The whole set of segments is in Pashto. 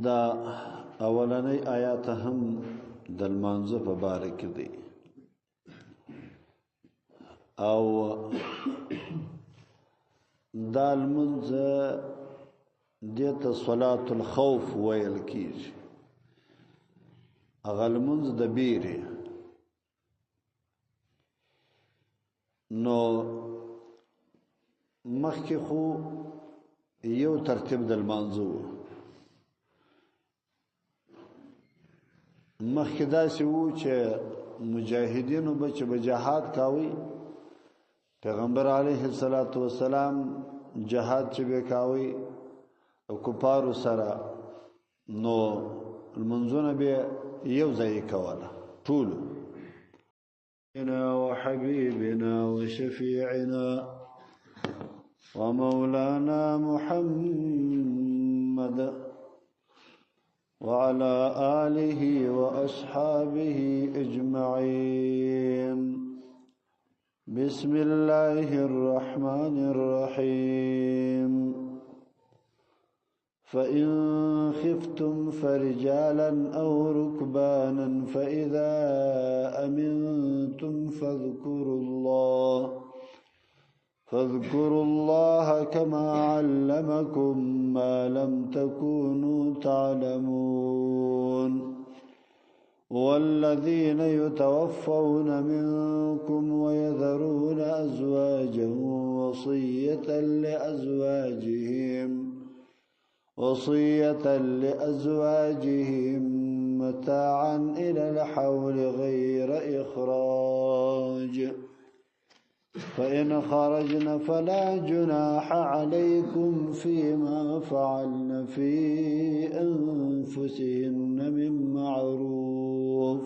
دا اولنۍ آیات هم د لمانځه په باره کې دی او دا لمونځ دې ته صلات الخوف ویل کیږي. هغه لمونځ د بیرې. نو مخکې خو یو ترتیب د لمانځه و، مخکې داسې وو چې مجاهدینو به چې به جهاد کاوی، پیغمبر علیه الصلاة والسلام جهاد چې به کاوی او کفارو سره، نو لمونځونه به یو ځای کوله ټولو. وحبيبنا وشفيعنا ومولانا محمد وعلى آله وأصحابه أجمعين. بسم الله الرحمن الرحيم. فإن خفتم فرجالا أو ركبانا فإذا أمنتم فاذكروا الله كما علمكم ما لم تكونوا تعلمون. والذين يتوفون منكم ويذرون أزواجا وصية لأزواجهم متاعا إلى الحول غير إخراج. فإن خرجن فلا جناح عليكم فيما فعلن في أنفسهن من معروف،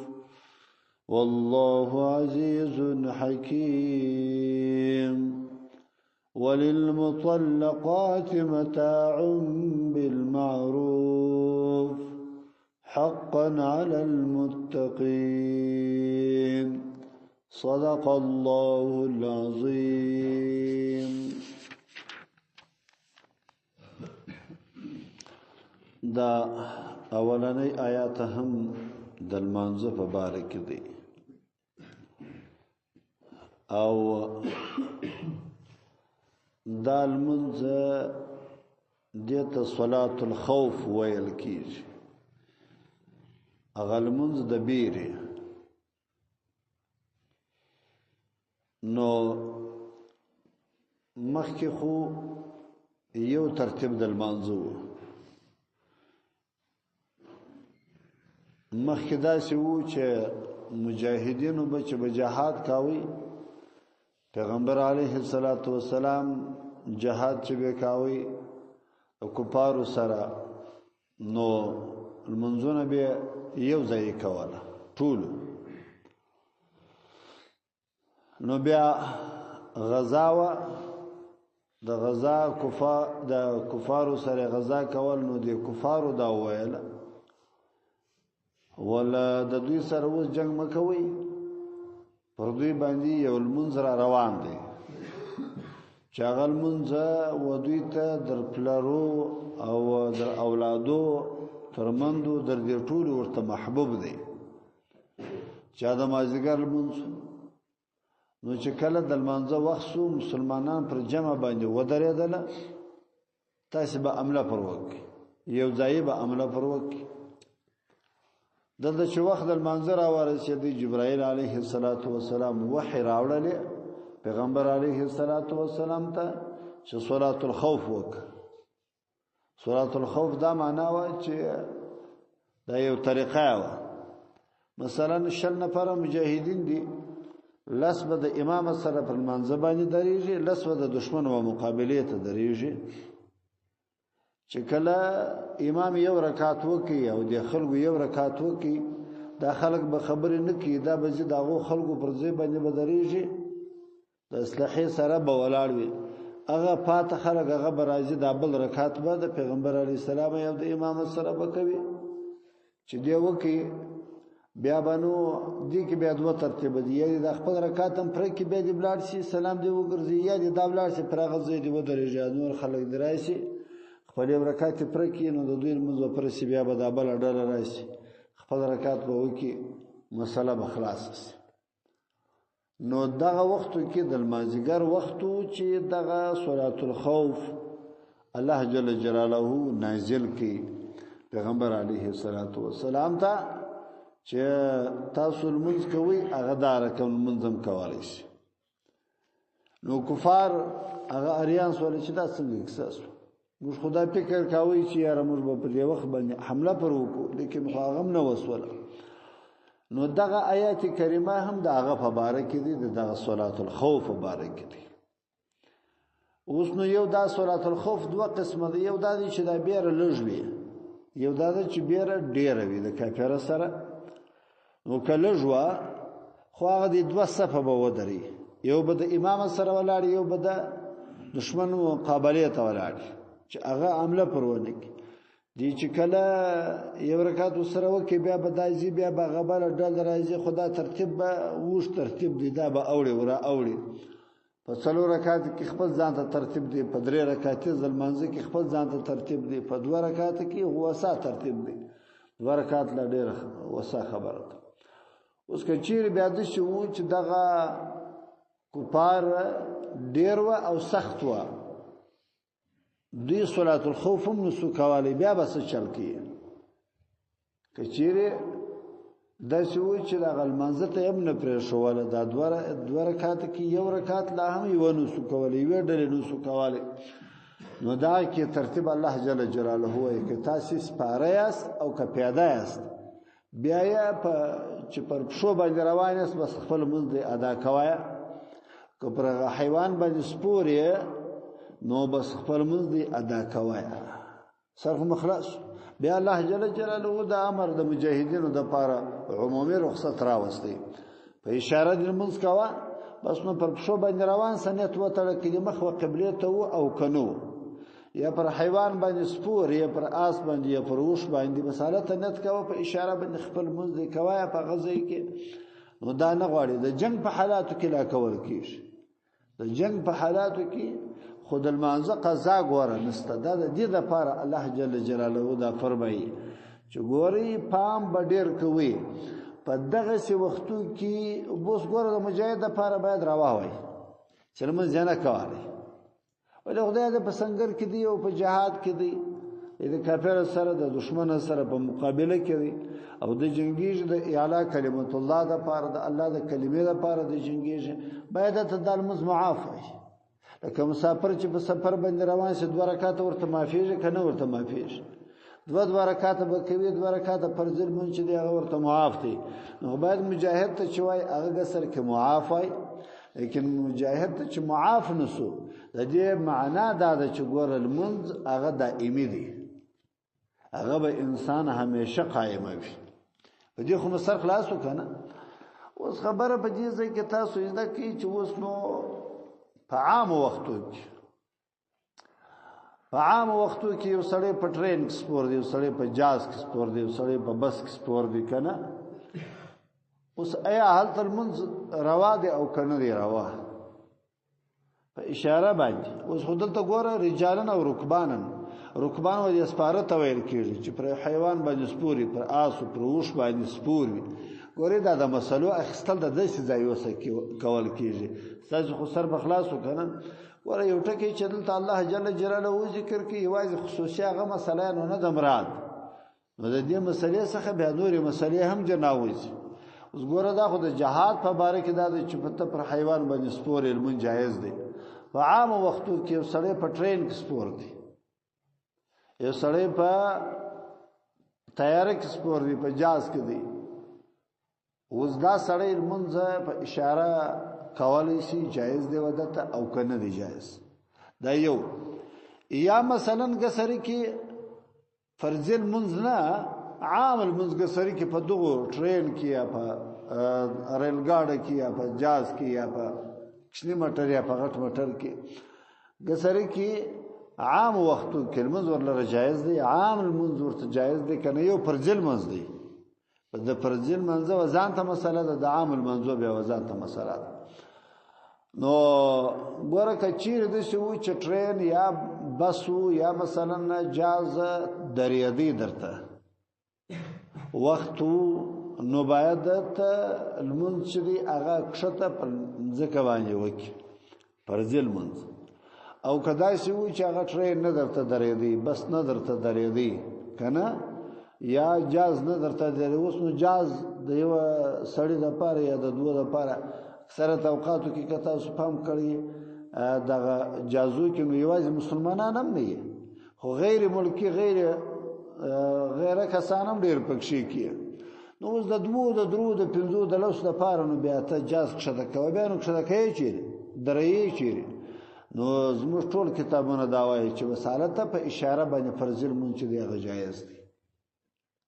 والله عزيز حكيم. وللمطلقات متاع بالمعروف حقا على المتقين. صدق الله العظيم. دا اولنۍ آیات هم د لمانځه په باره کې دی او دا لمونځ دې ته صلات الخوف ویل کیږي. هغه لمونځ د بیرې. نو مخکې خو یو ترتیب د لمانځه و، مخکې داسې وو چې مجاهدینو به چې به جهاد کاوی، پیغمبر علیه الصلاة والسلام جهاد چې به کاوی او کفارو سره، نو لمونځونه به یو ځای کوله ټولو. نو بیا غزا وه، د غزا د کفارو سره غزا کول، نو د کفارو دا ویل ولا د دوی سره اوس جنگ مه کوئ، پر دوی باندې یو لمونځ را روان دی چې هغه لمونځ و دوی ته در پلرو او در اولادو تر مندو در دې ټولو ورته محبوب دی، چې د مازدیګر لمونځ. نو چې کله د لمانځه وخت سو، مسلمانان پر جمع باندې ودرېدله، تاسې به عمله پر وکړئ، یو ځای به عمله پر وکړئ. دلته چې وخت د لمانځه راورسېدی، جبرائیل علیه الصلاة والسلام وحی راوړلې پیغمبر علیه الصلاة والسلام ته چې صلاة الخوف وکړه. صلاة الخوف دا معنا وه چې دا یو طریقه وه. مثلا 20 نفره مجاهدین دي، لس به د امام سره پر لمانځه باندې درېږي، لس به د دښمن و مقابلې ته درېږي. چې کله امام یو رکعت وکړي او د خلکو یو رکعت وکړي، دا خلک به خبرې نه کوي، دا به ځي د هغو خلکو پر ځای باندې به درېږي، د اسلحې سره به ولاړ وي. هغه پاته خلک هغه به راځي، دا بل رکعت به د پیغمبر علیه السلام او د امام سره به کوي. چې دی وکړي بیا به نو دې کې بیا دوه ترتیبه دي، یا دې د خپل رکعت هم پرې کې بیا دې ولاړ شي سلام دې وګرځي، یا دې دا ولاړ شي پر هغه ځای دې ودرېږي، نور خلک دې راشي خپل خپل یو رکعت پر کې، نو د دوی لمونځ به پرسي، بیا به دا بله ډله راشي، خپل رکعت به وکړي، مسله به خلاصه شي. نو دغه وختو کې د لمانځګر وختو چې دغه صلات الخوف الله جل جلاله نازل کړي پیغمبر علیه الصلاۃ والسلام ته چې تاسو لمونځ کوئ، هغه دا رقم لمونځ هم کولی شي. نو کفار هغه اریان سول چې دا څنګه کیسه شوه، موږ خدا فکر کاوه چې یاره موږ به په دې وخت باندې حمله پر وکړو، لیکن خو هغه هم نه وسوله. نو دغه آیات کریمه هم د هغه په باره کې دي، د دغه صلات الخوف په باره کې دي. اوس نو یو دا صلات الخوف دوه قسمه دی، یو دا دی چې دا بیره لږ وي، یو دا دی چې بیره ډیره وي د کافر سره. نو که لږ وه خو هغه د دوه صفه به ودري، یو به د امام سره ولاړ، یو به د دشمن مقابلې ته ولاړ چې هغه عمله پر ونه کړي. دی چې کله یو رکعت سره وکړي بیا به دایځي، بیا به غبره ډل راځي، خو دا ترتیب به اوږد ترتیب دی، دا به اوړي ورا اوړي. په څلور رکعت کې خپل ځان ته ترتیب دی، په درې رکعت لمانځه کې خپل ځان ته ترتیب دی، په دوه رکعت کې وسا ترتیب دی، دوه رکعت لا ډېر وسا خبره ده. اوس که چیرې بیا داسې وو چې دغه کفار ډېر وه او سخت وه، دوی صلات الخوف هم نسو کولی، بیا به څه چل کوي؟ که چیرې داسې وو چې دغه لمانځه ته یې هم نه پرېښوله، دا دوه رکعته کې یو رکعت لا هم یوه نسو کولی، یوې ډلې نسو کولی، نو دا کې ترتیب الله جل جلاله وایي که تاسې سپاره یاست او که پیاده یاست، بیا یې په چې پر پښو باندې روان یاست بس خپل لمونځ دی ادا کوی، که پر هغه حیوان باندې سپور یې نو بس خپل لمونځ دی ادا کوی، سر خو مخلاص. بیا الله جل جلاله دا امر د مجاهدینو دپاره عمومي رخصت راوستی، په اشاره دې لمونځ کوه، بس نو پر پښو باندې روان سه، نیت وتړه که دې مخ و قبلې ته و او که نه و، یا پر حیوان باندې سپور، یا پر آس باندې، یا پر اوښ باندې، بس هلته نیت کوه، په اشاره باندې خپل لمونځ دې کوه یا په هغه ځای کې. نو دا نه غواړي د جنګ په حالاتو کې لا کول کېږي، د جنګ په حالاتو کې خو د لمانځه قضا ګوره نسته. دا د دې دپاره الله جل جلاله دا فرمایي چې ګورئ پام به ډېر کوئ په دغسې وختو کې. اوس ګوره د مجاهد دپاره باید روا وای چې لمونځ یې نه کولی، ولې خدای د په سنګر کې دی او په جهاد کې دی، د کافر سره د دشمن سره په مقابله کې دی او د جنګیږي د اعلی کلمت الله دپاره، د الله د کلمې دپاره د جنګیږي، باید ته دا لمونځ معاف وای. لکه مسافر چې په سفر باندې روان شي دوه رکعته ورته معافیږي که نه ورته معافیږي، دوه دوه رکعته به کوي، دوه رکعته فرض لمونځ چې دی هغه ورته معاف دی. نو باید مجاهد ته چې وای هغه ګسر کې معاف وای، لیکن مجاهد ته چې معاف نسو د دې معنا دا ده چې ګوره لمونځ هغه دائمي دی، هغه به انسان همیشه قایمه وي. په دې خو مو سر خلاص وکړه که نه؟ اوس خبره په دې ځای کې تاسو زده کړئ چې اوس نو په عامو وختو کې، په عامو وختو کې یو سړی په ټرین کې سپور دی، یو سړی په جاز کې سپور دی، یو سړی په بس کې سپور دی که نه؟ اوس ایا هلته لمونځ روا دی او که نه دی روا؟ په اشاره باندې. اوس خو دلته ګوره رجالن او رکبانن، رکبان و دې سپاره ته ویل کېږي چې پر حیوان باندې سپور وي، پر آس او پر اوښ باندې سپور وي. ګورې دا د مسلو اخیستل د داسې ځای اوسه کول کېږي. ستاسو خو سر به خلاص و که نه؟ ګوره یو ټکی چې دلته الله جل جلاله ذکر کوي، یوازې خصوصي هغه مسله نو نه ده مراد، نو د دې مسلې څخه بیا نورې مسلې هم جناوځي. اوس ګوره دا خو د جهاد په باره کې دا دی چې په ته پر حیوان باندې سپور یې لمونځ جایز دی. په عامو وختو کې یو سړی په ټرین کې سپور دی، یو سړی په طیاره کې سپور دی، په جاز کې دی. اوس دا سړی لمونځ په اشاره کولی شي، جایز دی ودته او که نه دی جایز؟ دا یو. یا مثلا ګسري کې فرضي لمونځ نه، عام لمونځ ګسري کې په دغو ټرین کې یا په ریل ګاډه کې یا په جاز کې یا په کوچني موټر یا په غټ موټر کې ګسري کې عام وختو کې لمونځ ورلره جایز دی، عام لمونځ ورته جایز دی که نه؟ یو فرضي لمونځ دی، د فرضي لمانځه و ځان ته مسله ده، د عام لمانځه بیا و ځان ته مسله ده. نو ګوره که چیرې داسې وو چې ټرین یا بس یا مثلا جاز درېدی درته وخت نو باید ته لمونځ چې دی هغه کښته پر مځکه باندې وکړي فرضي لمونځ. او که داسې وو چې هغه ټرین نه درته درېدی، بس نه درته درېدی که نه، یا جاز نه درته درېدی. اوس نو جاز د یوه سړي دپاره یا د دوو دپاره اکثره اوقاتو کې که تاسو پام کړی دغه جازو کې نو یوازې مسلمانان هم نه یي، خو غیر ملکي غیر کسان هم ډېر پکښې کیږي. نو اوس د دوو، د درو، د پنځو، د لسو دپاره نو بیا ته جاز کښته کوه، بیا نو کښته کوې چېرې، درېیې چېرې. نو زموږ ټول کتابونه دا وایي چې بس هلته په اشاره باندې فرضي لمونځ چې دی هغه جایز دی.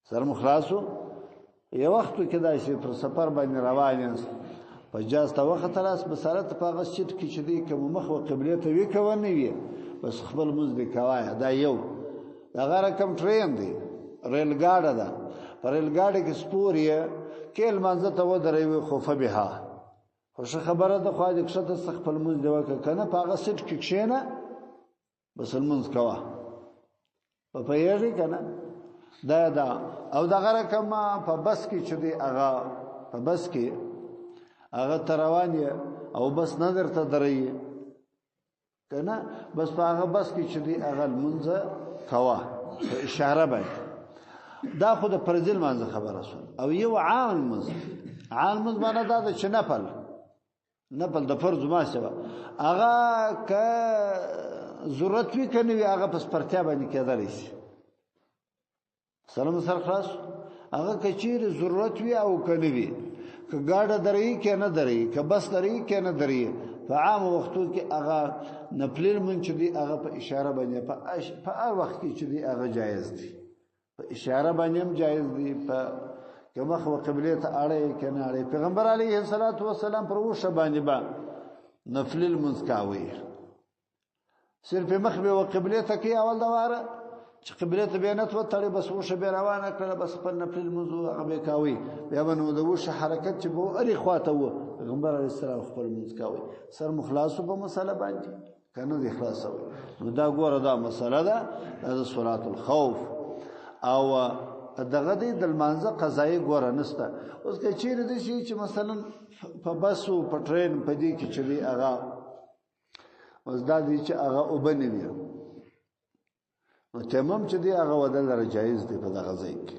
سر مو خلاص و. یو وخت کې داسې پر سفر باندې روان یاست، په جاز ته وختلاست، بس هلته په هغه سیټ کې چې دی که مو مخ و قبلې ته وي که ونه وي، بس خپل لمونځ دې کوه. دا یو دغه رقم ټرین دی، ریل ګاډه ده، په ریل ګاډي کې سپور یې کې لمانځه ته ودروي خو فبها، خو ښه خبره ده، خو دې کښته څه خپل لمونځ دې وکړه، که نه په هغه سیټ کې کښېنه بس لمونځ کوه. په پوهېږئ که نه؟ دا دا او دغه رقم په بس کې چې دی هغه په بس کې هغه ته روان یې او بس نه درته دروي که نه، بس په هغه بس کې چې دی هغه لمونځ کوه په اشاره باندې. دا خو د فرضي لمانځه خبره شوه. او یو عام لمونځ، عام لمونځ معنی دا ده چې نفل، نفل د فرض ما سوا هغه که ضرورت وي که نه وي هغه په سپرتیا باندې کېدلی شي. سلام سر خلاص. هغه که چیرې ضرورت وي او که نه وي، که ګاډه درېي که نه درېي، که بس درېي که نه درېي، په عام وختو کې هغه نفلي لمونځ چې دی هغه په اشاره باندې په هر وخت کې چې دی هغه جایز دی، په اشاره باندې هم جایز دی، په که مخ و قبلې ته اړوي که نه اړوي. پیغمبر علیه الصلاة والسلام پر اوښه باندې به نفلي لمونځ کاوی، صرف مخ به و قبلې ته کوي اول دواره چې قبلې ته بیا نه وتړي، بس اوښه به روانه کړله، بس خپل نفلي لمونځ هغه به کاوی. بیا به نو د اوښه حرکت چې به هرې خوا ته و، پیغمبر علیه السلام خپل لمونځ کاوی. سر مو خلاص په مسله باندې که نه دی خلاصوي. نو دا ګوره دا مسله ده، دا د صلات الخوف او دغه دی د لمانځه قضایي ګوره نشته. اوس که چیرې داسې چې مثلا په بس او په ټرین په دې کې چې دی هغه اوس دا دی چې هغه اوبه نه وي، نو تیمم چې دی هغه ودلره جایز دی په دغه ځای کې،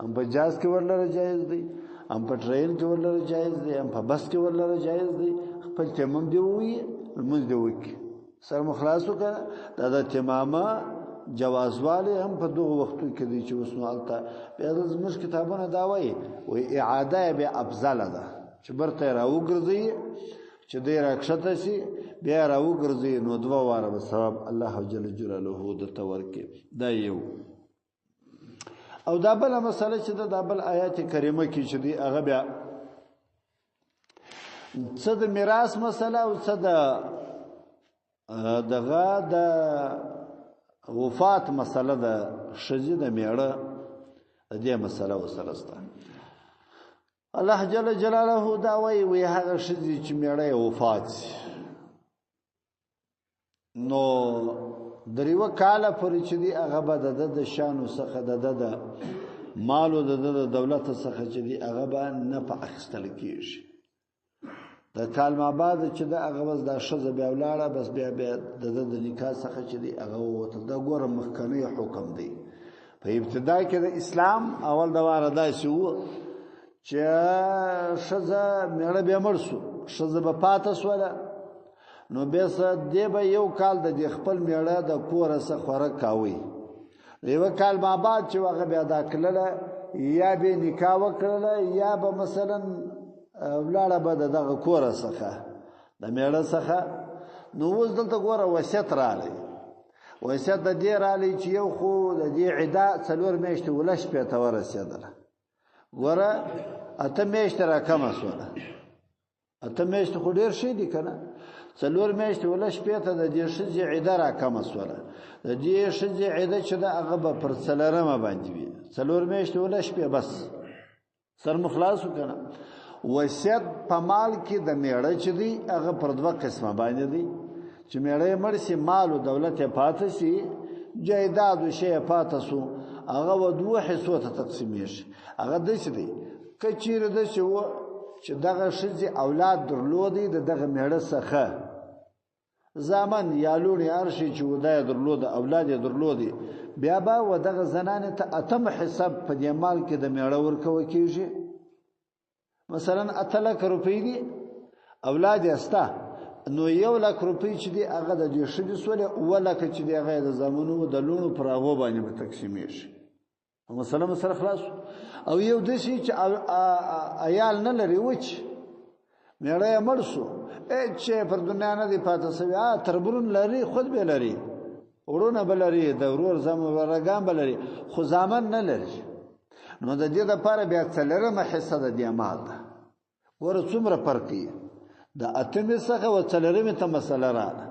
هم په جاز کې ورلره جایز دی، هم په ټرین کې ورلره جایز دی، هم په بس کې ورلره جایز دی. خپل تیمم دی ووایي، لمونځ دی وکړي، سر مو خلاص وکړه. دا د تیمامه جوازوالی هم په دغو وختو کې دی چې اوس نو هلته بیا د زموږ کتابونه دا وایي، وایي اعاده یې بیا افضله ده چې بیرته یې راوګرځوي، چې دی راکښته شي بیا یې راوګرځوي، نو دوه واره به ثواب الله جل جلاله درته ورکړي. دا یو. او دا بله مسله چې ده، دا بل آیات کریمه کې چې دی هغه بیا څه د میراث مسله او څه د دغه د وفات مسله ده، ښځې د میړه د دې مسله ورسره سته. الله جل جلاله دا وایي، وایي هغه ښځې چې میړه یې وفات شي نو دریوه کاله پورې چې دی هغه به د ده د شانو څخه، د ده د مالو، د ده د دولت څخه چې دی هغه به نه په اخیستل کېږي. د کال ما بعد چې ده هغه بس دا ښځه بیا ولاړه، بس بیا بیا د ده د نکاح څخه چې دی هغه ووتل. دا ګوره مخکنی حکم دی. په ابتدا کې د اسلام اول دواره داسې و چې ښځه میړه بیا مړ سو، ښځه به پاته سوله، نو بیا څه دی به یو کال د دې خپل میړه د کوره څخه خوراک کاوی. یو کال ما بعد چې هغه بیا دا کړله، یا به نکاح وکړله، یا به مثلا ولاړه به د دغه کوره څخه د میړه څخه. نو اوس دلته ګوره وصیت راغلی، وصیت د دې راغلی چې یو خو د دې عدا څلور میاشتې ولس شپې ته ورسېدله، ګوره اته میاشتې راکمه سوله، اته میاشتې خو ډېر ښه دي که نه، څلور میاشتې ولس شپې ته د دې ښځې عده راکمه سوله. د دې ښځې عده چې ده هغه به پر څلورمه باندې وي، څلور میاشتې ولس شپې بس سر مو خلاص که نه. وصیت په مال کې د میړه چې دی هغه پر دوه قسمه باندې دی. چې میړه یې مړ شي، مال او دولت یې پاتې شي، جایداد او شی یې پاتې شو، هغه و دوه حصو ته تقسیمېږي. هغه داسې دی، که چیرې داسې و چې دغه ښځې اولاد درلودی د دغه میړه څخه، زامن یا لوڼې هر شی چې و دا یې درلوده، اولاد یې درلودی، بیا به و دغه زنانې ته اتم حساب په دې مال کې د میړه ورکوه کېږي. مثلا 8 لک روپۍ دي، اولاد یې سته، نو 1 لک روپۍ چې دي هغه د دې ښځې سولې، 7 لکه چې دي هغه یې د زامنو د لوڼو پر هغو باندې به تقسیمېږي. مسله مو سره خلاص. او یو داسې چې عیال نه لري، وچ میړه یې مړ شو، هېڅ شی پر دنیا نه دی پاتې شوی، تربرون لري، خود به لري، وروڼه به لري، د ورور زامن ورګان به لري، خو زامن نه لري. نو د دې دپاره بیا څلورمه حصه د دې مال ده. ګوره څومره فرق دی، د اتمې څخه و څلورمې ته مسله راغله.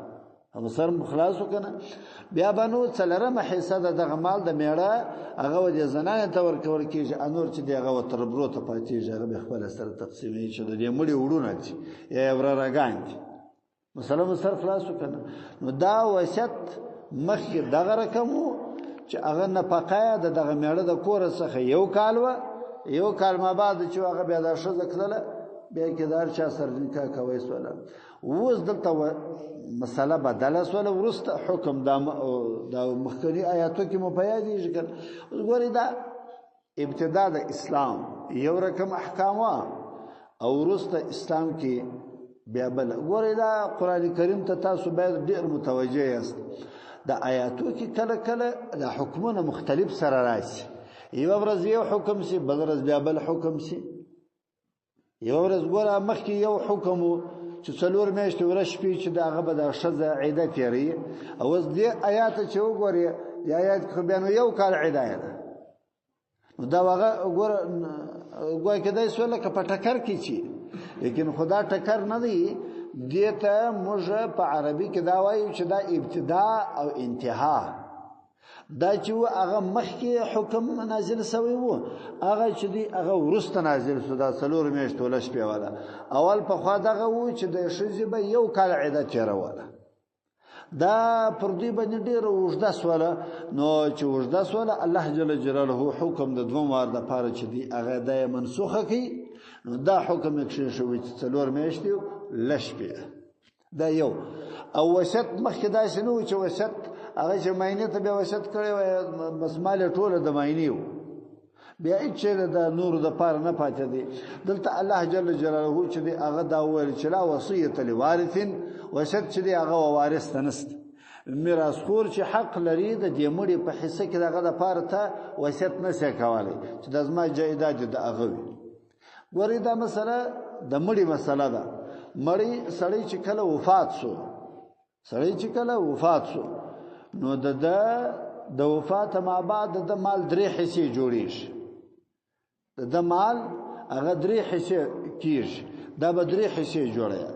هم سر مو خلاص که نه؟ بیا به نو څلورمه حصه د دغه مال د میړه هغه و دې زنانې ته ورکول کېږي، انور چې دی هغه و تربرو ته پاتېږي، هغه به خپله سره تقسیموي چې د دې مړي وړونه دي یا یې وراره دي. مسله مو سر خلاص که نه؟ نو دا وصیت مخکې دغه رقم و چې هغه نفقه یې د دغه میړه د کوره څخه یو کال وه، یو کال ما بعد چې هغه بیا دا ښځه کړله، بیا کې د هر چا سره نکاح کوی سوله. اوس دلته مسله بدله سوله، وروسته حکم دا مخکني آیاتو کې مو په یادېږي که نه؟ اوس ګورئ دا ابتدا د اسلام یو رقم احکام وه، او وروسته اسلام کې بیا بله. ګورئ دا قرآن کریم ته تاسو باید ډېر متوجه یاست. د آیاتو کې کله کله د حکمونه مختلف سره راشي، یوه ورځ یو حکم سي، بل ورځ بیا بل حکم سي. یوه ورځ ګوره مخکې یو حکم و چې 4 میاشتې ورځ شپې چې د هغه به د ښځه عده تېروي، او اوس دې آیات چې وګورې، دې آیات کې خو بیا نو یو کال عده ده. نو دا هغه ګوره ګویا کېدای سوه لکه په ټکر کې چې، لیکن خو دا ټکر نه دی. دې ته موږ په عربي کې دا وایو چې دا ابتدا او انتها. دا چې و هغه مخکې حکم نازل شوی و، هغه چې دی هغه وروسته نازل شو، دا 4 میاشتې له شپې والا. اول پخوا دغه و چې د ښځې به یو کال عده تېروله، دا پر دوی باندې ډېره اوږده سوله. نو چې اوږده سوله، الله جل جلاله حکم د دوم وار دپاره چې دی هغه دا یې منسوخه کړي، نو دا حکم یې کښېښوی چې 4 میاشتې له شپې. دا یو. او وصیت مخکې داسې نه و چې وصیت هغه چې ماینې ته بیا وصیت کړی وای، بس مال یې ټوله د ماینې و، بیا هېڅ شی د نورو دپاره نه پاتې دی. دلته الله جل جلاله چې دی هغه دا وویل چې لا وصیة لوارث، وصیت چې دی هغه وارث ته نشته. میراثخور چې حق لري د دې مړي په حصه کې د هغه دپاره ته وصیت نه شي کولی چې دا زما جایداد د هغه وي. ګورئ دا مسله د مړي مسله ده. مړی سړی چې کله وفات شو، سړی چې کله وفات شو، نو د ده د وفات ما بعد د ده مال 3 حصې جوړېږي. د ده مال هغه 3 حصې کېږي، دا به 3 حصې جوړوي.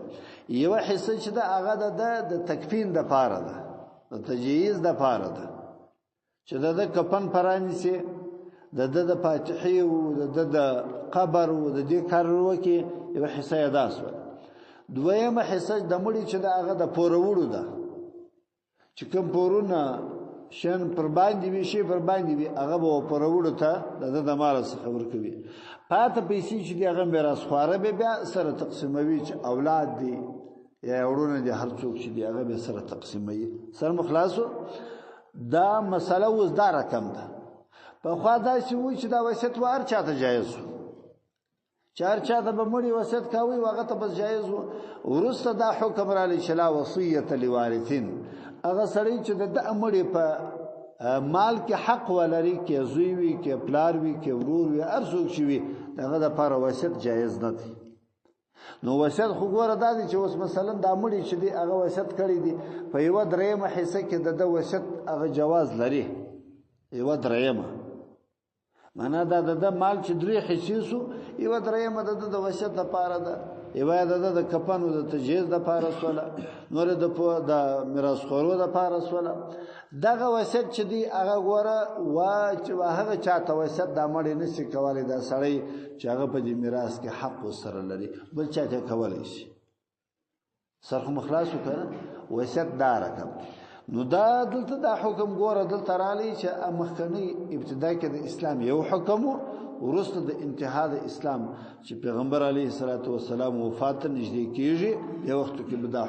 یوه حصه چې ده هغه د ده د تکفین دپاره ده، د تجهیز دپاره ده، چې د ده کفن پرانیسي، د ده د فاتحې و د ده د قبر و د دې کار وکړي، یوه حصه یې دا سوه. دویمه حصه د مړي چې ده هغه د پوروړو ده، چې کوم پورونه شیان پر باندې وي، شی پر باندې وي، هغه به پوروړو ته د ده د مال څخه ورکوي. پاته پیسې چې دي هغه میراثخواره به بیا سره تقسیموي، چې اولاد دي یا وروڼه دي، هر څوک چې دي هغه به سره تقسیموي. سر مو خلاص. دا مسله اوس دا رقم ده. پخوا داسې و چې دا وصیت و هر چا ته جایز و، چې هر چا ته به مړي وصیت کوي هغه ته بس جایز و. وروسته دا حکم راغلی چې لا وصیة لوارثین، هغه سړی چې د ده مړي په مال کې حق ولري، که زوی وي، که پلار وي، که ورور وي، هر څوک چې وي، د هغه دپاره وصیت جایز نه دی. نو وصیت خو ګوره دا دی چې اوس مثلا دا مړي چې دی هغه وصیت کړی دی، په یوه درېیمه حصه کې د ده وصیت هغه جواز لري، یوه درېیمه. معنا دا د ده مال چې 3 حصې سو، یوه درېیمه د ده د وصیت دپاره ده، یوه د ده د کفن او د تجهیز دپاره سوله، نوره د میراثخورو دپاره سوله. دغه وصیت چې دی هغه ګوره چې هغه چاته وصیت دا مړی نه شي کولی، دا سړی چې هغه په دې میراث کې حق ورسره لري، بل چاته کولی شي. سر خو مو خلاص وکړه. وصیت دا رقم. نو دا دلته دا حکم ګوره دلته رالی چې مخکنی ابتدا کې د اسلام یو حکم، وروسته د انتها د اسلام چې پیغمبر علیه الصلاۃ والسلام وفات ته نږدې کیږي، یو وخت کې به دا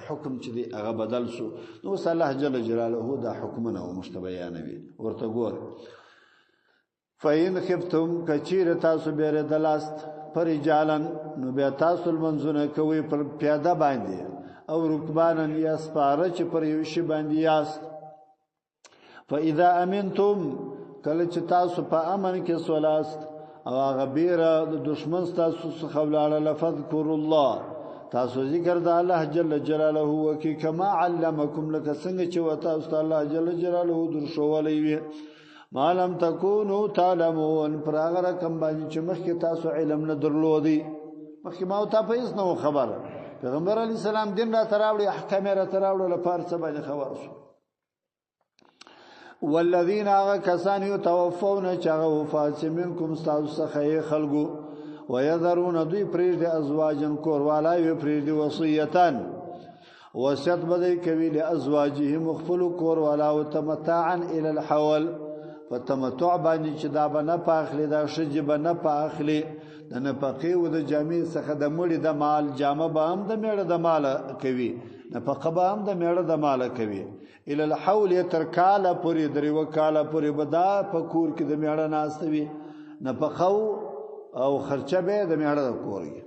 حکم چې دی هغه بدل شو. نو اوس الله جل جلاله دا حکمونه موږ ته بیانوي. ورته ګوره، فإن خفتم کچیر تاسو بیره دلاست فرجالن، نو بیا تاسو لمونځونه کوئ پر پیاده باندې او رکبانن یا سپاره چې پر یو شي باندې یاست. فإذا امنتم، کله چې تاسو په امن کې سولاست او هغه بیره د دشمن ستاسو څخه ولاړه، فذکروا الله، تاسو ذکر د الله جل جلاله وکي، کما علمکم، لکه څنګه چې تاسو ته الله جل جلاله درښولی وي، ما لم تکونو تعلمون، پر هغه رقم باندې چې مخکې تاسو علم نه درلودی. مخکې ما او تا په هېڅ نه و خبر. پیغمبر علیه السلام دین راته راوړي، احکام یې راته راوړل، په هر څه باندې خبر شو. والذین هغه کسان یتوفون چې هغه وفات شي منکم ستاسو څخه یې خلکو، ویذرون دوی پرېږدي ازواجا کور والا یې پرېږدي، وصیتاً وصیت به دوی کوي لازواجهم خپلو کور والاو ته، متاعا الی الحول، په تمتع باندې چې دا به نه په اخلي، دا ښځې به نه په اخلي، د نفقې او د جامې څخه د مړي د مال جامه به هم د میړه د ماله کوي، نفقه به هم د میړه د ماله کوي. الی الحول تر کاله پورې، دریوه کاله پورې به دا په کور کې د میړه ناسته وي، نفقه او خرچه به د میړه د کور وي.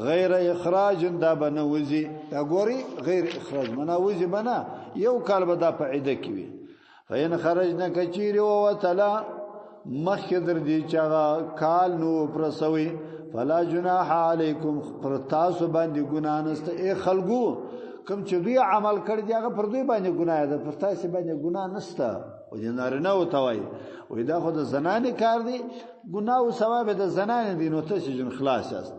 غیر اخراج دا به نه وځي، دا ګوري غیر اخراج به نه وځي، به نه یو کال به دا په عده کې وي. فإن خرجنا کچیرې ووتله مخکې در دې چې هغه کال نو پرسوي، فلا جناح علیکم، پر تاسو باندې ګناه نشته. ای خلکو، کوم چې دوی عمل کړی دی هغه پر دوی باندې ګناه ده، پر تاسو باندې ګناه نشته. او د نارینه ورته وایي، وایي دا خو د زنانې کار دی، ګناه او ثواب د زنانې دی، نو تاسو جن خلاص یاست.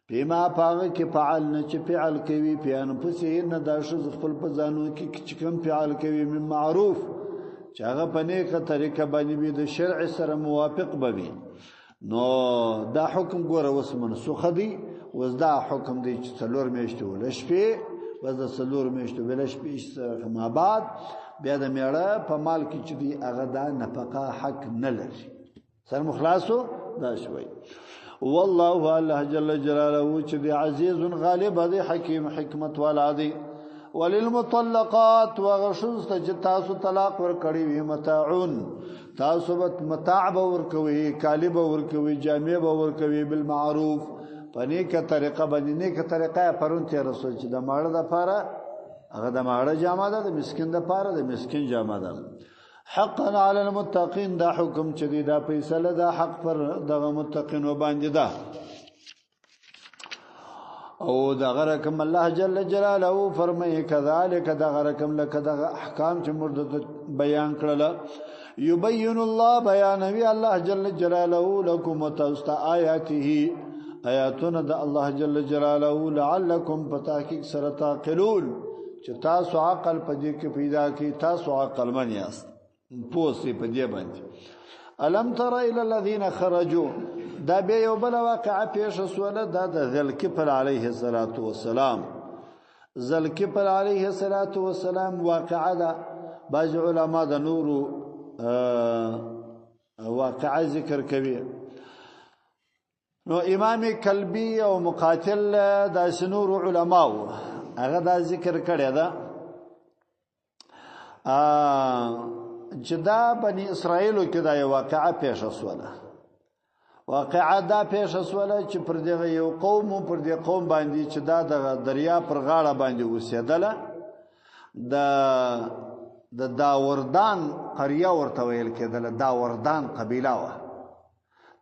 پیما پاغه کې فعل نه چې فعل کوي، په انفسهن دا ښځو خپل په ځانو کې چې کوم فعل کوي من معروف، چې هغه په نیکه طریقه باندې وي، د شرع سره موافق به وي. نو دا حکم ګوره اوس منسوخ دی. اوس دا حکم دی چې څلور میاشتې ول شپې، بس د څلور میاشتو ول شپې څخه ما بعد بیا د میړه په مال کې چې دی هغه دا نفقه حق نه لري. سر مخلاصو دا شوی. والله الله جل جلاله چې دی عزیز غالب دی، حکیم حکمت والا دی. وللمطلقات وغشز ته چې تاسو طلاق ورکړی وي، متاعون، تاسو به متاع به ورکوي، کالي به ورکوي، جامې به ورکوي، بالمعروف، په نیکه طریقه باندې. نیکه طریقه یې پرون تېره شوه چې د ماړه دپاره هغه د ماړه جامه ده، د مسکین دپاره د مسکین جامه ده. حقا علی المتقین، دا حکم چې دی دا فیصله ده حق پر دغه متقینو باندې ده. او دغه رقم الله جل جلاله فرمایي کذالک، دغه رقم لکه دغه احکام چې موږ بیان کړل، یبین الله، بیانوي الله جل جلاله لکم تاسو آیاته، آیاتونه د الله جل جلاله، لعلکم په تحقیق سره تعقلون، چې تاسو عقل په دې کې پیدا کړئ، تاسو عقل من یاست، پوه شئ په دې باندې. الم تر الى الذين خرجوا، دا بیا یو بل واقعه پېښه سوله، دا د ذوالکفل علیه الصلاة والسلام. ذوالکفل علیه الصلاة والسلام واقعه ده. بعض علما د نورو واقعه ذکر کوي. نو امام کلبی او مقاتل داسې نورو علماو هغه دا ذکر کړی ده چې دا بني اسرائیلو کې دا یو واقعه پېښه سوله. واقعه دا پېښه سوله چې پر دغه یو قوم، پر دې قوم باندې چې دا دغه دریا پر غاړه باندې اوسېدله، د داوردان قریه ورته ویل کېدله، داوردان قبیله وه.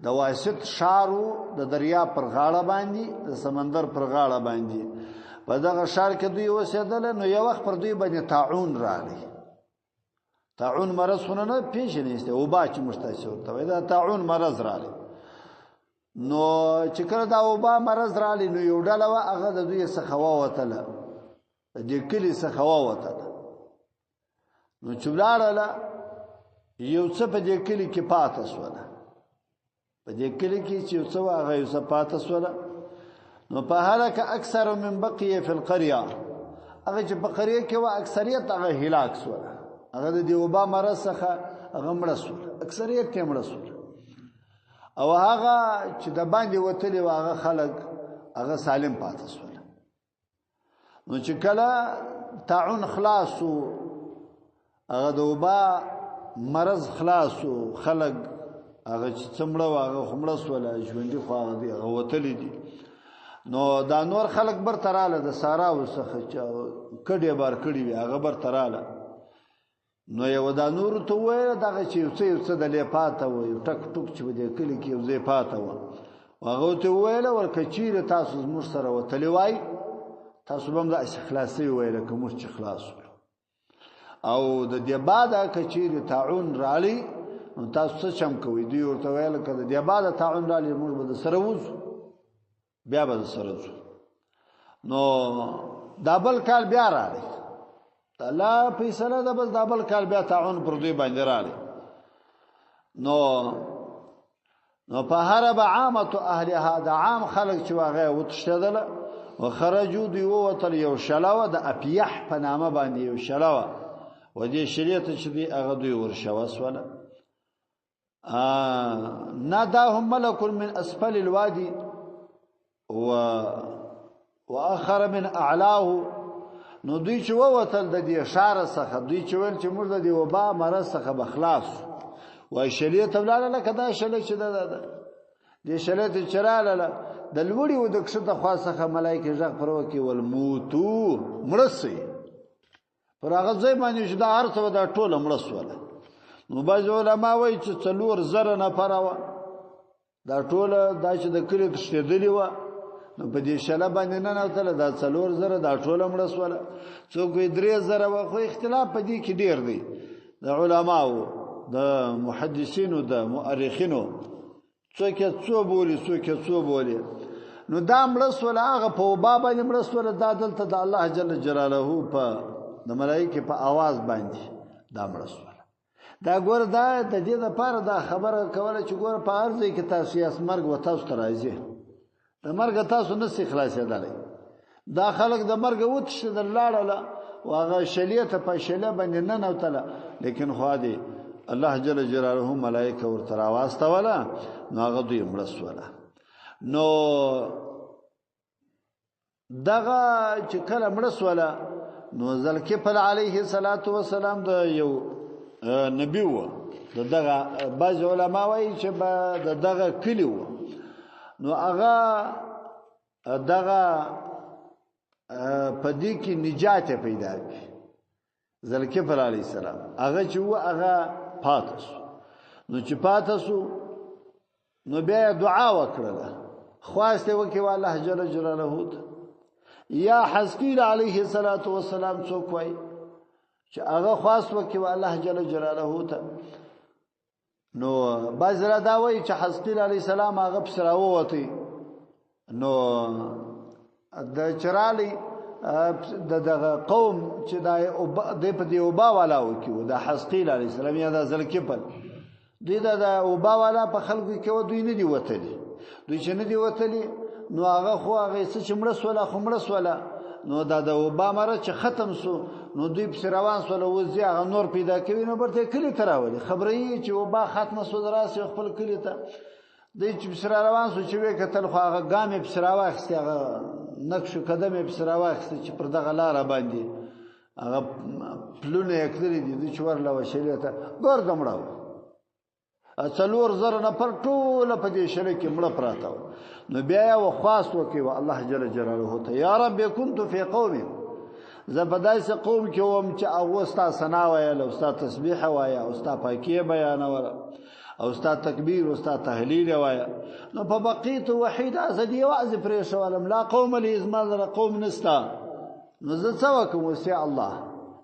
د واسط ښار و د دریا پر غاړه باندې، د سمندر پر غاړه باندې. په دغه ښار کې دوی اوسېدله. نو یو وخت پر دوی باندې طاعون راغی. طاعون مرض خو نه پېژنې، وبا چې موږ تاسې ورته وایو، دا طاعون مرض راغی. نو چې کله دا وبا مرض راغلی، نو یو ډله وه هغه د دوی څخه ووتله، د دې کلي څخه ووتله. نو چې ولاړله یو څه په دې کلي کې پاته سوله، په دې کلي کې چې یو څه وه هغه یو څه پاته سوله. نو فهلك اکثر من بقي في القريه، هغه چې په قریه کې و اکثریت هغه هلاک شول، هغه د وبا مرض څخه هغه مړه شول، اکثریت یې مړه شول. او هغه چې د باندې وتلی و هغه خلک هغه سالم پاتې شول. نو چې کله طاعون خلاصو، هغه د وبا مرض خلاصو، خلک هغه چې څمړه و هغه خمړه سول، ژوندي خو هغه دي هغه وتلی دي. نو دا نور خلک بر تراله د سارا وسخه چې کډې بار کړی وي هغه بر تراله. نو یو دا نور ته ویل دغه چې یو څه یو څه د لې پاته و، یو ټک ټوک چې په دې کلي کې یو ځای پاته و، هغه ته ویل ورکه چیرې تاسو زموږ سره وتلی وای تاسو به هم داسې خلاص سوي وای لکه موږ چې خلاص شولو. او د دې بعده که چیرې طاعون رالی نو تاسو څه چم کوئ؟ دوی ورته ویل که د دې بعده طاعون رالی موږ به د سره وځو، بیا به د سره ځو. نو دا بل کال بیا رالی، الله فیصله ده، بس دا بل کال بیا طاعون پر دوی باندې رالی. نو نو په هرب عامه اهلها، د عام خلک چې هغه وتښتېدل وخرجوا، دوی ووتل. یو شله وه د اپیح په نامه باندې، یو شله وه و دې شلې ته چې دوی هغه دوی ورشوه سوله. ناداهم ملک من اسفل الوادي واخر من اعلاه. نو دوی چې ووتل د دې ښار څخه، دوی چې ویل چې موږ د دې وبا مرض څخه به خلاص وای، شلې ته ولاړه لکه دا شلې چې ده دې شلې ته چې راغله د لوړې و د کښته خوا څخه ملایکې غږ پر وکړي ول موتو مړه سئ. پر هغه ځای باندې چې دا هر څه دا ټوله مړه سوله. نو بعضې علما وایي چې 4000 نفره وه دا ټوله، دا چې د کلي تښتېدلي وه نو په دې شله باندې ننوتله، دا 4000 دا ټوله مړه سوله. څوک وایي 3000 وه، خو اختلاف په دې کې ډېر دی د علماو، د محدثینو، د مؤرخینو، څوک یې څو بولي څوک یې څو بولي. نو دا مړه سوله، هغه په وبا باندې مړه سوله. دا دلته د الله جل جلاله په د ملایکې په اواز باندې دا مړه سوله. دا ګوره دا د دې دپاره دا خبره کوله چې ګوره په هر ځای کې تاسو یاست، مرګ و تاسو ته راځي، د مرګه تاسو نه سئ خلاصېدلی. دا خلک د مرګه وتښتېدل لاړله او هغه شلې ته په شله باندې ننوتله، لیکن خو دې الله جل جلاله ملایکه ورته راواستوله، نو هغه دوی مړه سوله. نو دغه چې کله مړه سوله نو ذوالکفل علیه الصلاة والسلام د یو نبی و، د دغه بعض علما وایي چې د دغه کلی و. نو هغه دغه په دې کې نجات پیدا کړي ذوالکفل علیه السلام. هغه چې و هغه پاته سو. نو چې پاته سو نو بیا دعا وکړله، خواست یې وکړي الله جل جلاله ته. یا حزقیل علیه الصلاة والسلام څوک وایي چې هغه خواست وکړي الله جل جلاله ته. نو بعض را دا وایي چې حزقیل علیه السلام هغه پسې راووتی، نو د چرالی د دغه قوم چې دا د په دې وبا والا وکي، د حزقیل علیه السلام یا د ذوالکفل دوی د وبا والا په خلکو کې و، دوی نه دي وتلي. دوی چې نه دي وتلي نو هغه خو هغه څه چې مړه سوله خو مړه سوله. نو دا د وبا مرض چې ختم سو نو دوی پسې روان سوله، اوس ځي هغه نور پیدا کوي، نو برته کلي ته راولي، خبروي چې وبا ختمه سوه راسي خپل کلي ته. دوی چې پسې روان سو چې ویې کتل خو هغه ګام یې پسې راواخیستې، هغه نقش و قدم یې پسې راواخیستې چې پر دغه لاره باندې هغه پلونه یې کښلي دي. دوی چې ورله وشلې ته ګرده مړه وه، 4000 نفر ټوله په دې شله کې مړه پراته وه. نو بیا یې خواست وکړي و الله جل جلاله ته، یا رب كنت في قوم، زه په داسې قوم کې وم چې هغو ستا ثنا ویله او ستا تسبیح وایه او ستا پاکي بیانوله او ستا تکبیر او ستا تهلیل وایه. نو په بقیت وحید زه دې یوازې پرېښولم، لا قوم لي، زما لره قوم نسته، نو زه څه وکړم اوس یا الله؟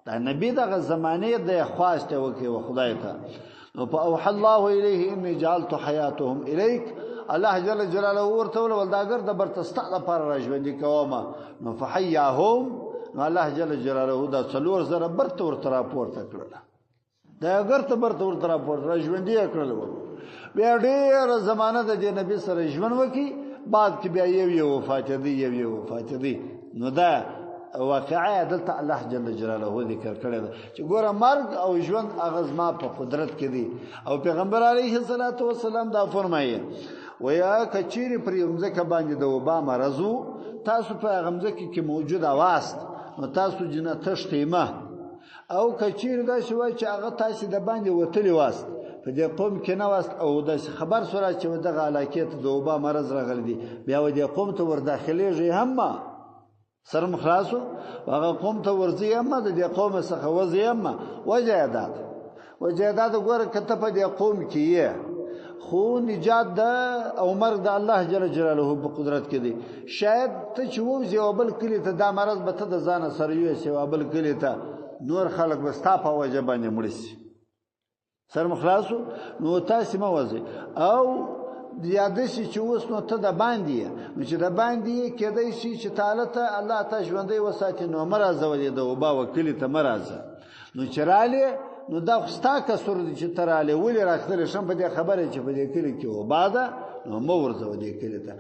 دا نبی دغه زمانې د خواست وکړي و خدای ته. نو فأوحى الله إليه إني جعلت حياتهم إليك، الله جل جلاله ورته وویل دا ګرده برته ستا لپاره راژوندي کومه. نو فحیاهم، نو الله جل جلاله دا 4000 برته ورته راپورته کړله، دا ګرته برته ورته راپورته راژوندي یې کړل. بیا ډېره زمانه د دې نبي سره ژوند وکړي، بعد کې بیا یو یو وفاتېدی، یو یو وفاتېدی. نو دا واقعه دلته الله جل جلاله ذکر کړی ده چې ګوره مرګ او ژوند هغه زما په قدرت کې دي. او پیغمبر علیه الصلاۃ والسلام دا فرمایي ویا کچېرې پر یو مځکه باندې د وبا مرض وو، تاسو په هغه مځکه کې موجود واست، نو تاسو جنه تښتئ مه. او کچېرې داسې وای چې هغه تاسې د باندې وتلي واست، په دې قوم کې نه واست، او داسې خبر سره چې دغه علاقې ته د وبا مرض راغلی دی، بیا و دې قوم ته ورداخلېږئ هم مه. سرم خلاصو هغه قوم ته ورځي هم مه، د دې قوم څخه وځي هم مه. وجه یې دا ده، وجه یې دا ده ګوره که ته په دې قوم کې یې، خو نجات ده او مرګ د الله جل جلاله په قدرت کې دی. شاید ته چې ووځې یو بل کلي ته، دا مرض به ته د ځانه سره یوسې یو بل کلي ته، نور خلک به ستا په وجه باندې مړه شي. سر مو خلاصو، نو تاسې مه وځئ. او یا داسې چې اوس نو ته د باندې یې، نو چې د باندې یې کېدای شي چې تاله ته الله تا ژوندی وساتي، نو مه راځه ولې د وبا و کلي ته مه راځه. نو چې رالې نو دا خو ستا قصور دی چې ته رالې، ولې راختلې شم په دې خبره چې په دې کلي کې وبا ده، نو مه ورځه دې کلي ته.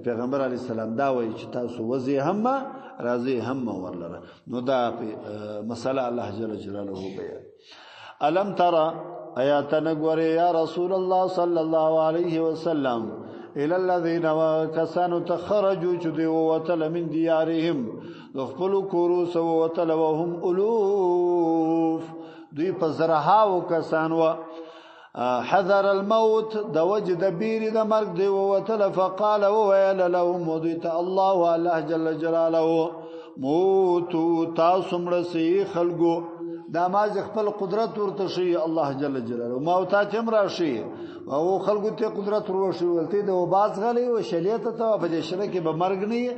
پیغمبر علیه السلام دا وایي چې تاسو وځئ هم مه، راځئ هم مه ورلره. نو دا مسله الله جل جلاله بیان. الم ترى ایا ته نه ګورې یا رسول الله صلی الله علیه وسلم الى الذين کسانو ته خرجوا چې دوی ووتل من دیارهم د خپلو کورو څخه ووتل، وهم الوف، دوی په زرهاو کسان وه. حذر الموت، د وجه د بیرې د مرګ دوی ووتل. فقال وویل لهم دوی ته الله الله جل جلاله موتو، تاسو مړه سئ خلکو. دا ماز خپل قدرت ورته شي الله جل جلاله، ما او تا چې هم راشي او خلکو ته قدرت ورشي، ولته د وبا ځغلې او شلې ته ته په دې شله کې به مرګ نه یې،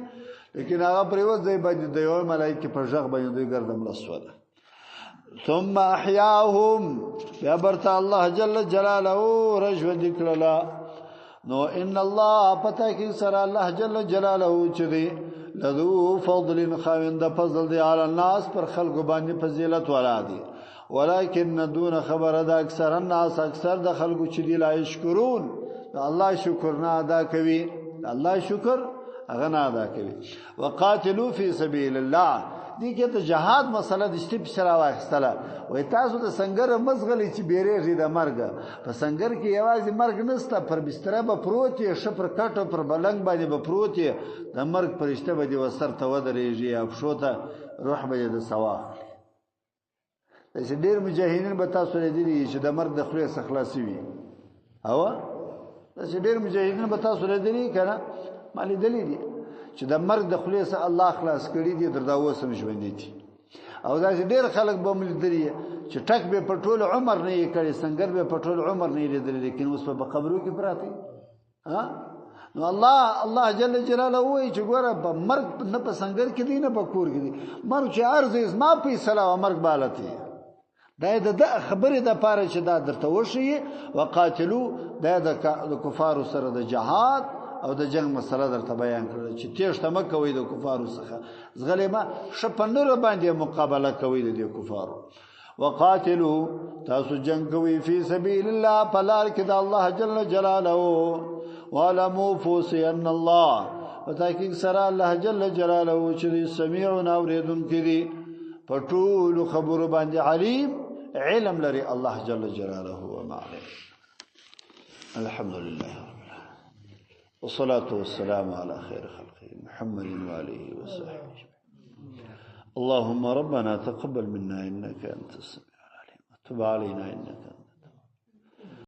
لیکن هغه پر یوه ځای باندې د یوه ملایکې په غږ باندې دوی ګرده مړه سوله. ثم احیاهم، بیا برته الله جل جلاله رژوندي کړله. نو ان الله پته کې سره الله جل جلاله چې دی لذو فضل خاوند فضل دی علی الناس پر خلق باندې فضیلت ولا دی، ولكن دون خبر د اکثر الناس، اکثر د خلکو چې دی لا یشکرون، د الله شکر نه ادا کوي، د الله شکر هغه نه ادا کوي. وقاتلوا فی سبیل الله، دې کې ته جهاد مسله د شتي پسې راواخیستله. وایي تاسو د سنګر مه ځغلئ چې بیرېږئ د مرګ. په سنګر کې یوازې مرګ نشته، پر بستره به پروت یې، ښه پر کټ او پر بلنګ باندې به پروت یې، د مرګ فرشته به دې وسر ته ودرېږي او پښو ته روح به دې د سوا اخلي. داسې ډېر مجاهدین به تاسو لیدلي چې د مرګ د خولې څخه خلاص وي. او داسې ډېر مجاهدین به تاسو لیدلي که نه؟ ما لیدلي دي چې د مرګ د خولې څخه الله خلاص کړي دي، تر دا اوس هم ژوندي دي. او داسې ډېر خلک به هم لیدلي چې ټک به په ټول عمر نه یې کړی، سنګر به په ټول عمر نه یې لیدلی، لیکن اوس په قبرو کې پراته دي. نو الله جل جلاله وایي چې ګوره په مرګ نه په سنګر کې دی نه په کور کې دی، مرګ چې عرض یې زما فیصله وه، مرګ بالتي دا د ده خبرې دپاره چې دا درته وښیي. وقاتلو، دا د کفارو سره د جهاد او د جنگ مسله درته بیان کړله چې تېښته مه کوئ د کفارو څخه، ځغلې مه، ښه په نورو باندې مقابله کوئ د دې کفارو. وقاتلو، تاسو جنگ کوئ فی سبیل الله، په لار کې د الله جل جلاله. وعلموا فوسی ان الله، په تحقیق سره الله جل جلاله چې دی سمیع اورېدونکی دی، په ټولو خبرو باندې علیم علم لري الله جل جلاله. وما عليه. الحمد لله رب العالمين، والصلاة والسلام على خير خلقه محمد وآله وصحبه. اللهم ربنا تقبل منا إنك أنت السميع العليم، وتب علينا إنك أنت